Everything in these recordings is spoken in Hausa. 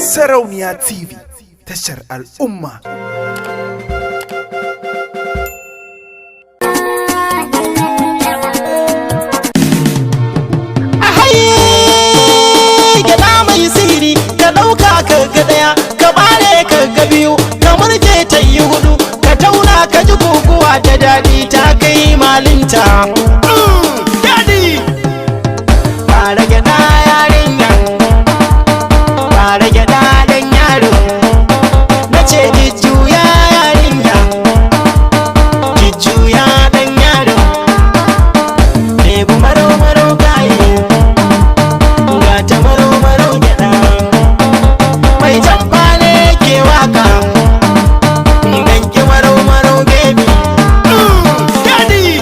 Sarauniya TV, tashar al'umma. Ahaye, gyaɗa mai sihiri, ka ɗauka ka ga ɗaya, ka bare ka ga biyu, ka murje ta yi hudu, ka tauna ka ji guguwa ta daɗi ta kai malinta. Daɗi! Fara gyaɗa yarinya, fara gyaɗa ɗan yaro, na ce jujjuya yarinya, jujjuya ɗan yaro, lebu maro maro gaye. Gata maro maro gyada, mai jamfa ne ke waka, ganki maro maro baby. Daddy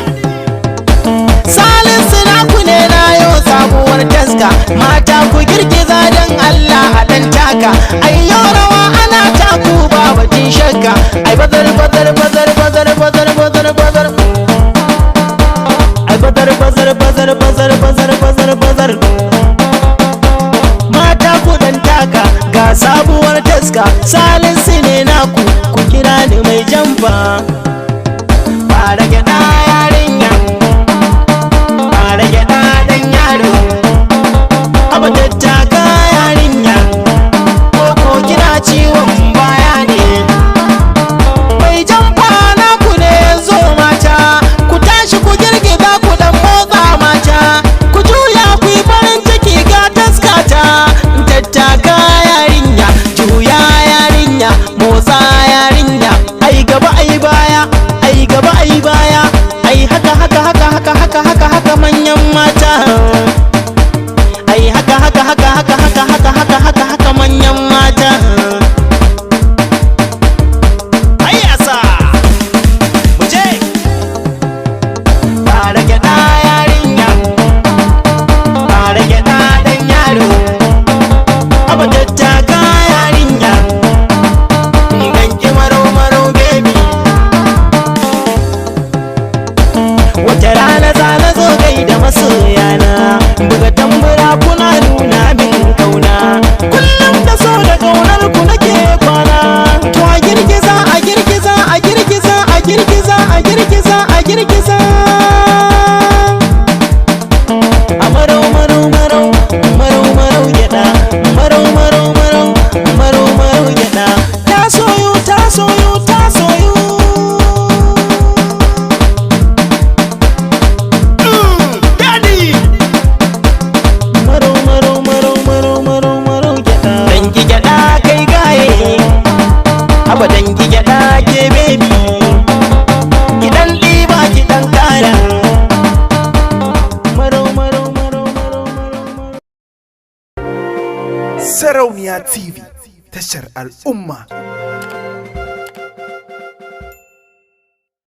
Salisu naku ne, na yau sabuwar taska. Mata ku girgiza don Allah a dan taka, ayyo rawa ana taku ba batun shakka, ai bazar bazar bazar bazar bazar bazar bazar, ai bazar bazar bazar bazar bazar bazar bazar. Mata ku dan taka, ga sabuwar taska. Salisu ne naku, ku kira ni mai jamfa. Fara gyada yarinya, fara gyada dan yaro, haba tattaka yarinya, ko kina ciwon baya ne? Mai jamfa naku ne zo, mata ku tashi ku girgiza, ku dan motsa, mata ku juya, ku yi farin ciki, ga taskata. Tattaka yarinya, juya yarinya, motsa yarinya, ai gaba ai baya, ai gaba ai baya, ai haka haka haka haka haka haka haka manyan mata, ai haka haka haka haka haka haka haka haka haka manyan mata. Hayyasa, muje. Fara gyaɗa yarinya, fara gyaɗa ɗan yaro, haba tattaka yarinya, ganki maro maro baby. Wata rana za na zo gaida masoyana, buga tambura kuna nuna min kauna, kullum da so da kaunar ku nake kwana. To a girgiza, a girgiza, a girgiza, a girgiza, a girgiza, a girgiza. A marau marau marau marau marau gyada, marau marau marau marau marau gyada, ta soyu, ta soyu, ta soyu. Daddy! Marau marau marau marau marau marau gyada, dangi gyada kai gaye, haba dangi gyada ke baby, kidan ɗiba kidan kara, marau marau marau marau marau marau. Sarauniya TV, tashar al'umma.